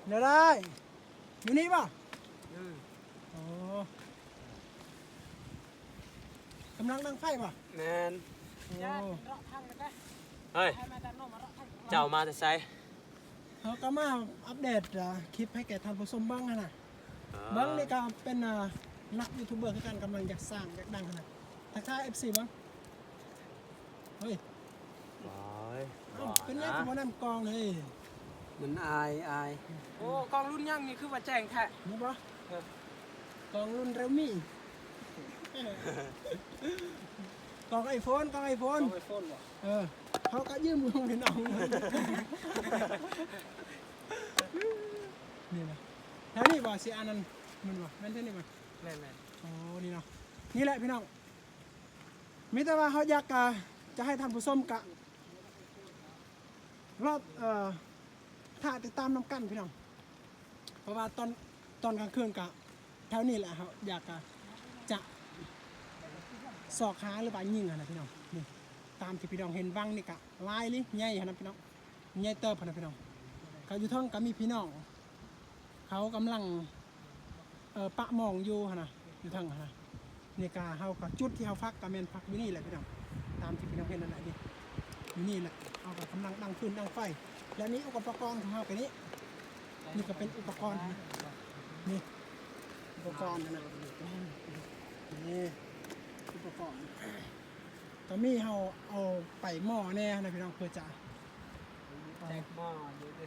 ແນວໃດ ຢູ່ນີ້ບໍ່? ອືມ ໂອ້ ກຳລັງດັງໄຟບໍ່? ແມ່ນ ໂອ້ ເຮີ້ຍ ເຈົ້າມາແຕ່ໃສ? ເຮົາກໍມາອັບເດດ ອາ ຄລິບໃຫ້ແກ່ທ່ານຜູ້ຊົມເບິ່ງຫັ້ນນະ. ເບິ່ງນີ້ກໍເປັນ ອາ ນັກຢູທູບເບີຄືກັນ ກຳລັງຢາກສ້າງຢາກດັງຫັ້ນນະ. ທັກທາຍເອັຟຊີເບິ່ງ. ເຮີ້ຍ ໂອ້ຍ ເອົ້າ ເປັນຫຍັງຄືບໍ່ນຳກ້ອງເລີຍ? ມັນອາຍ ອາຍ. ໂອ້ ກ້ອງລຸ້ນຫຍັງນີ້ຄືວ່າແຈ້ງແທ້? ນີ້ບໍ່? ເອີ ກ້ອງລຸ້ນເຣວມີ ກ້ອງໄອໂຟນ ກ້ອງໄອໂຟນ ກ້ອງໄອໂຟນບໍ່? ເອີ ເຮົາກໍຢືມຂອງພີ່ນ້ອງ ນີ້ນະ. ແຖວນີ້ບໍ່ ຊິອັນນັ້ນ ແມ່ນບໍ່? ແມ່ນແຖວນີ້ບໍ່? ແມ່ນໆ ໂອ້ ນີ້ເນາະ ນີ້ແຫຼະພີ່ນ້ອງ. ມີແຕ່ວ່າເຮົາຢາກ ອາ ຈະໃຫ້ທ່ານຜູ້ຊົມກະລໍ ເອີ ຖ້າຕິດຕາມນຳກັນພີ່ນ້ອງ ເພາະວ່າຕອນ ຕອນກາງຄືນກະແຖວນີ້ແຫຼະ ເຮົາຢາກ ອາ ຈະຊອກຫາ ຫຼືວ່າຍິງຫັ້ນນະພີ່ນ້ອງ. ນີ້ ຕາມທີ່ພີ່ນ້ອງເຫັນ ວັງນີ້ກະຫຼາຍລີ້ ໃຫຍ່ຫັ້ນນະພີ່ນ້ອງ ໃຫຍ່ເຕີບຫັ້ນນະພີ່ນ້ອງ. ກະຢູ່ເທິງກະມີພີ່ນ້ອງ ເຂົາກຳລັງ ເອີ ປະໝອງຢູ່ຫັ້ນນະ ຢູ່ເທິງຫັ້ນນະ. ນີ້ກະເຮົາກະ ຈຸດທີ່ເຮົາພັກກະແມ່ນພັກຢູ່ນີ້ແຫຼະພີ່ນ້ອງ ຕາມທີ່ພີ່ນ້ອງເຫັນນັ້ນແຫຼະ. ນີ້ ຢູ່ນີ້ແຫຼະ ເຮົາກະກຳລັງດັງຟືນດັງໄຟ ແລະ ມີອຸປະກອນຂອງເຮົາກະນີ້ ນີ້ກະເປັນອຸປະກອນ ນີ້ອຸປະກອນຫັ້ນນະ ນີ້ອຸປະກອນ ກະມີເຮົາເອົາໄປໝໍ້ແດ່ຫັ້ນນະພີ່ນ້ອງ ເພື່ອຈະ ແຈກໝໍ້ຢູ່ເດ້.